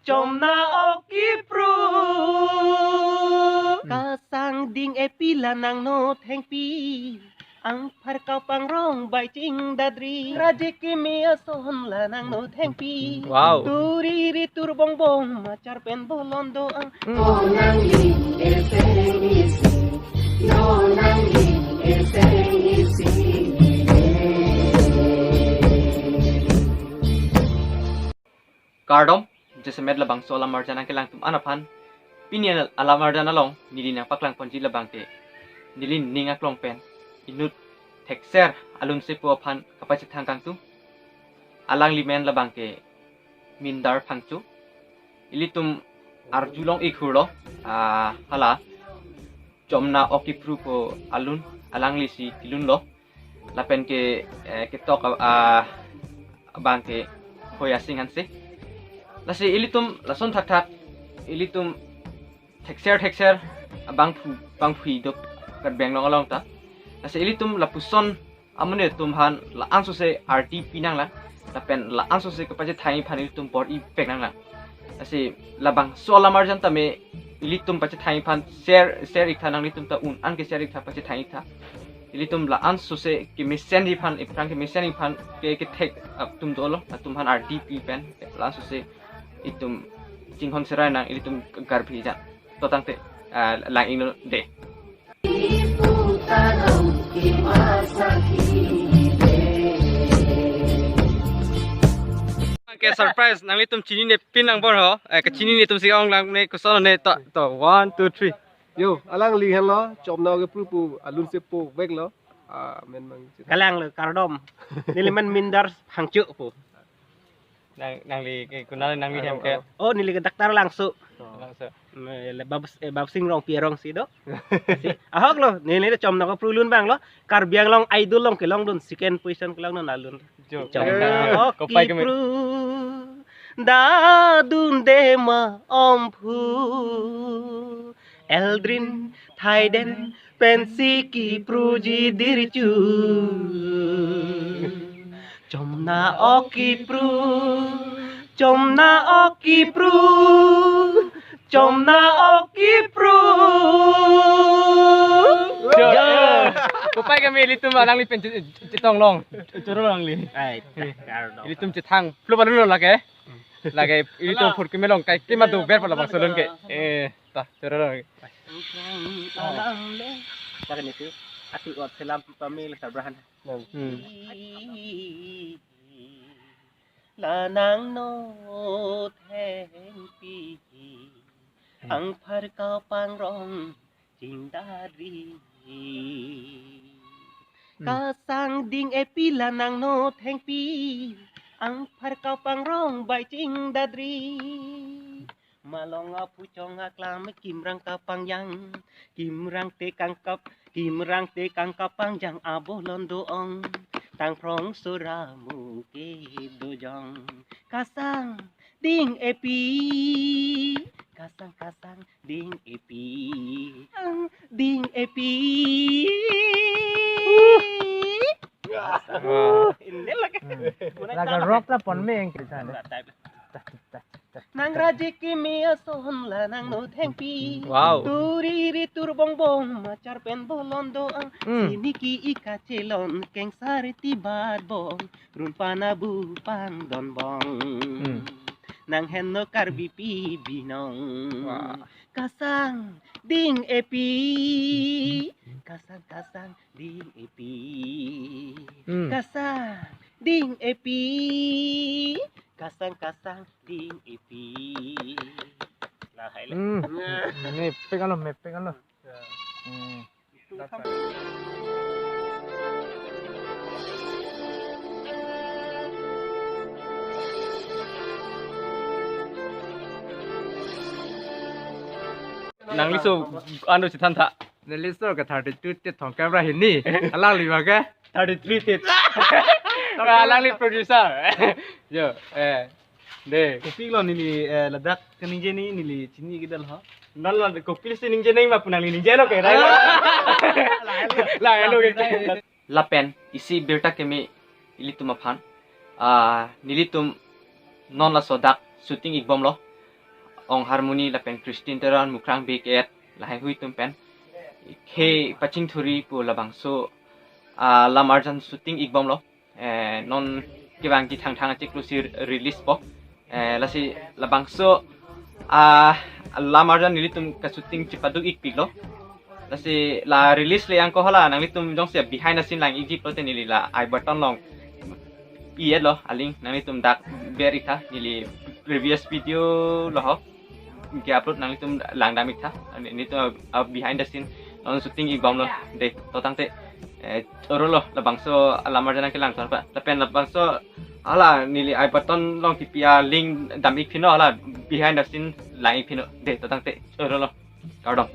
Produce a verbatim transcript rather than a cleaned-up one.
Chomna ok kipru. Kasang ding epi la nangno thengpi. Angpharkau pangrong bai chingdadri. Raje keme ason la nangno thengpi. Wow. Turi ri tur bongbong machar pen bolon do-ang. Kardom, jasemet labangso alam arjan nangkelang atum an aphan. Pini alam arjan along neli nangpaklang ponji labang ke neli ning aklong pen inut Thekser alun sepo aphan kapachethang kangtung. Alangli men labang ke Mindar Phangcho. Ilitum arjulong ikhurlo, ah, hala Chomna ok kipru pu alun, alanglisi kelunlo. Lapen ke, eh, ketok, ah, abang ke Hoya Sing Hanse. Lasi ilitum lason thakthak, ilitum thekser thekser abangphu, bangphu do Karbi Anglong along ta. Lasi ilitum lapuson amonit atum aphan la-an sose arti pinanglang, lapen la-an sose kapachethang aphan ilitum bor-ipek nanglang. Lasi labangso alam arjan tame ilitum pachethang aphan share, share iktha, nanglitum ta un-an ke share iktha, pachethang iktha. Ilitum la-an sose kemesen aphan, iphrang kemesen aphan ke, kethek atum dolo, latum aphan arti pi pen la-an sose itum chinghon serai nang ilitum Karbi jan. To tangte, ah, lang-iknon dei. Ke surprise, nanglitum chinine pin nangbor ho, eh, kachinine atum si ong lang ne, koson ne, to, to, one, two, three. Yo, alangli henlo, Chomna ok kipru pu alun sepo veklo. Ah, men mang. Kalang lo, kardom. Neli men Mindar Phangcho pu. Nang, nangli ke kunal nangli hem ke? Oh, neli ke Doctor Langso. Langso. Eh, le Bab-, eh, Babsing Rongpi arongsi do. Si, ahok lo, neli le Chomna ok kipru alun abang lo. Karbi Anglong Idol along kelongdun, second position kelongdun alun. Jo. Chomna ok kipru. Dadunde ma omphu. Eldrin thaiden pensi kipruji dirchu. Chomna ok kipru, Chomna ok kipru, Chomna ok kipru. Jo, jo. Kopai kami ilitum alangli pen chetong long. Choro alangli. Ai, kardom. Ilitum chethang. Plo balun lo lake. Lake ilitum phur kemelong kai kema do ber pala bangso alun ke. Eh, ta, choro alangli. Lake nisi, atu ot selam pipamil sabrahan. Hmm. La nangno thengpi, angpharkau pangrong chingdadri. Hmm. Kasang ding epi la nangno thengpi, angpharkau pangrong bai chingdadri. Malong aphu chong aklam kimrang kapangjang, kimrang te kangkap, kimrang te kangkap pangjang abolon do-ong, tangphrong sora mu ke dojong. Kasang ding epi, kasang kasang ding epi, ang ding epi. Wah. Ini lagi. Hmm. Laga rock ta pon me yang kita. Nang raje keme ason la nangno thengpi. Wow. Turi ri tur bongbong machar pen bolon do-ang. Hmm. Sini ki-i kachelon kengsar ti bat bong, run pana bu pangdon bong. Hmm. Nang henlo Karbipi binong. Wah. Kasang ding epi. Kasang kasang ding epi. Hmm. Kasang ding epi. Kasang kasang ding epi. Lahai le. Hmm. Mepik alo, mepik alo. Ya. Hmm. Nangliso ando si thantha. Neliso ke thirty-two tit thong kep ra hini. Alangli ma ke? Thirty-three tit. Alangli producer. Jo, eh. Dei. Kopilo neli, eh, ladak kaningje ni neli chini kedal ho. Non lo kopilo si ningje nang ma pu nangli ningje lo ke, rai lo. Lahai lo ke. Lapen isi birta keme ilitum aphan. Ah, nelitum non laso dak shooting ikbomlo. Ong Harmony lapen Christine Teron, Mukrang Bey et, lahaihui atum pen. Khei pachingthuri pu labangso, ah, Lamarjan shooting ikbomlo. Eh, non kevang kethangthang achiklo si release po. Eh, lasi labangso, ah, Lamarjan nelitum kashooting chepaduk ikpiklo. Lasi la release le angko hala nanglitum jongsi behind the scene lang ikji pulote neli la I button along pi-etlo, aling nanglitum dak ber iktha, neli previous video lo ho ke-upload, nanglitum langdam iktha. Ani, nelitum, ah, behind the scene non shooting ikbomlo. De, to tangte, eh, chorolo, labangso Lamarjan kelang tor pa. Lapen labangso hala neli I button along kepi alink dam ik pino, hala behind the scene lang ik pino. De, to tangte chorolo. Kardom.